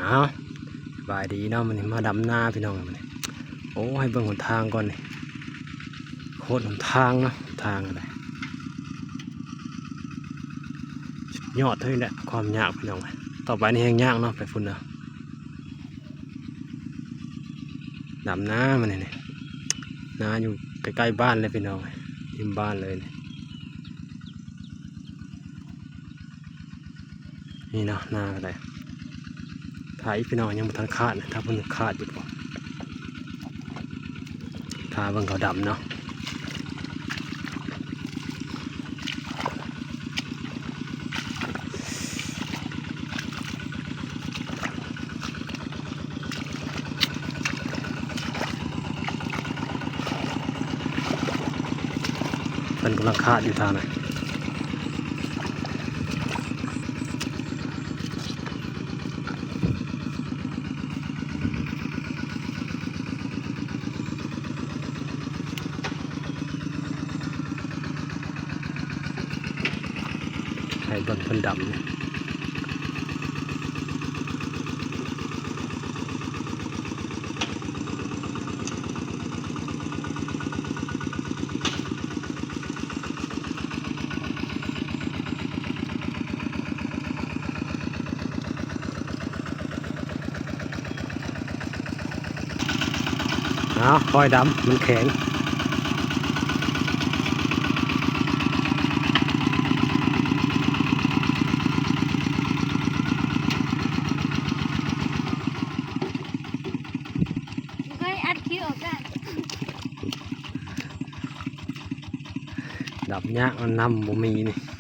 ເອົາ ສະບາຍດີເນາະ ມື້ນີ້ມາດຳນາພີ່ນ້ອງ. ມື້ນີ້ ໂອ້ ໃຫ້ເບິ່ງຫົນທາງກ່ອນນີ້ ໂຄດຫົນທາງເນາະ ທາງກໍໄດ້ ສຸດຍອດເທົ່ານີ້ແຫຼະ ຄວາມຍາກພີ່ນ້ອງ. ຕໍ່ໄປນີ້ແຮ່ງຍາກເນາະ ໄປພຸ້ນນະ ດຳນາມື້ນີ້ ນາຢູ່ໃກ້ໆບ້ານເລີຍພີ່ນ້ອງ ຮິມບ້ານເລີຍນີ້. ນີ້ເນາະ ນາກໍໄດ້ ຖ້າອີກພີ່ນ້ອງ ຍັງບໍ່ທັນຄາດ ຖ້າເພິ່ນຄາດຢູ່ ຖ້າເບິ່ງເຂົາດຳເນາະ. ເພິ່ນກຳລັງຄາດຢູ່ທ່ານະ ໃຫ້ເບິ່ງເພິ່ນດຳ. ເອົາ ຄ່ອຍດຳ ມັນແຂງ. ເຄີຍອັດຄລິບອອກກະ ດຳຍາກ ນ້ຳບໍ່ມີນີ້.